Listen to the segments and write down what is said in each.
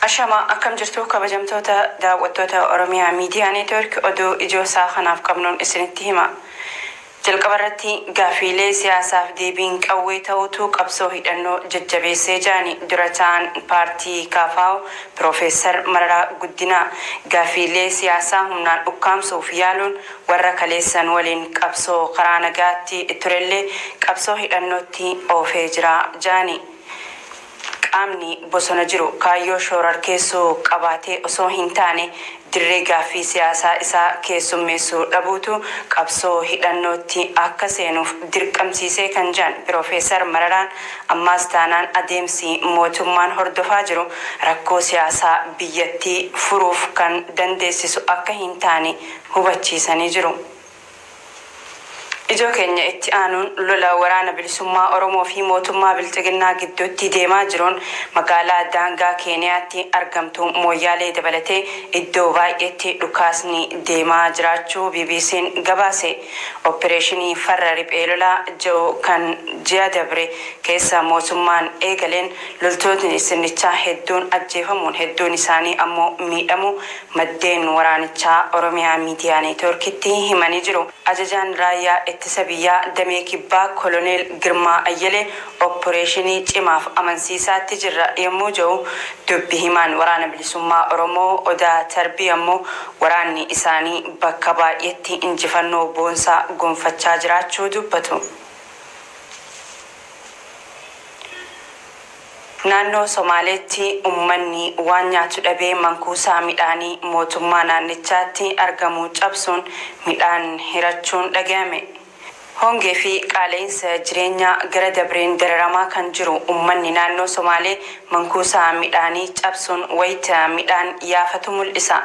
Ashama akkam jirtu kabajamtoota daawwattoota Oromiyaa Miidiyaa Neetwoork oduu ijoo isaa kanaaf qabnuun isinitti hima. Jalqaba irratti gaaffiilee siyaasaaf deebiin qawwee ta'uutu qabsoo hidhannoo jajjabeessee ja'ani dura taa'aan paartii KFO Piroofeesar Mararaa Guddinaa. Gaaffiilee siyaasaa humnaan ukkaamsuuf yaaluun warra kaleessa nu waliin qabsoo karaa nagaatti turellee qabsoo hidhannootti oofee jira ja'ani. Qaamni bosona jiru kaayyoo shoorarkeessuu qabaatee osoo hin taane dirree gaaffii siyaasaa isaa keessummeessu dhabuutu qabsoo hidhannootti akka seenuuf dirqamsiisee kan jedhan Piroofeesar Mararaan, ammaas taanaan adeemsi mootummaan hordofaa jiru rakkoo siyaasaa biyyattii furuuf kan dandeessisu akka hin taane hubachiisanii jiru. Ijoo keenya itti aanuun lola Waraana Bilisummaa Oromoo fi mootummaa Bilxiginnaa gidduutti deemaa jiruun magaalaa daangaa Keeniyaatti argamtu Mooyyaalee dabalatee iddoo baay'eetti dhukaasni deemaa jiraachuu BBC'n gabaase. Oppireeshinii farra riphee lolaa jedhu kan ji'a dabre keessa mootummaan eegaleen loltootni sirnichaa hedduun ajjeefamuun hedduun isaanii ammoo miidhamuu maddeen waraanichaa Oromiyaa Miidiyaa Neetwoorkitti himanii jiru. Ajajaan Raayyaa Ittisa Biyyaa Damee Kibbaa Koloneel Girmaa Ayyelee opporeeshinii cimaaf amansiisaatti jirra yommuu jedhu, dubbi himaan Waraana Bilisummaa Oromoo Odaa Tarbii ammoo waraanni isaanii bakka baay'eetti injifannoo boonsaa gonfachaa jiraachuu dubbatu. Naannoo Somaaleetti ummanni waan nyaatu dhabee mankuusaa midhaanii mootummaa naannichaatti argamu cabsuun midhaan hirachuun dhagayame. Hongee fi qaala'insa jireenyaa gara dabreen dararamaa kan jiru ummanni naannoo Somaalee mankuusaa midhaanii cabsuun wayita midhaan yaafatu mul'isa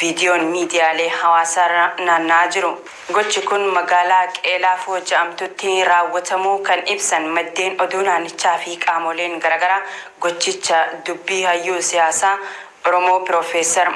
viidiyoon miidiyaalee hawaasaarra naanna'aa jiru. Gochi kun magaalaa Qeelaafoo ja'amtutti raawwatamuu kan ibsan maddeen oduu naannichaa fi qaamooleen garagaraa gochicha dubbii hayyuu siyaasaa Oromoo Piroofeesar.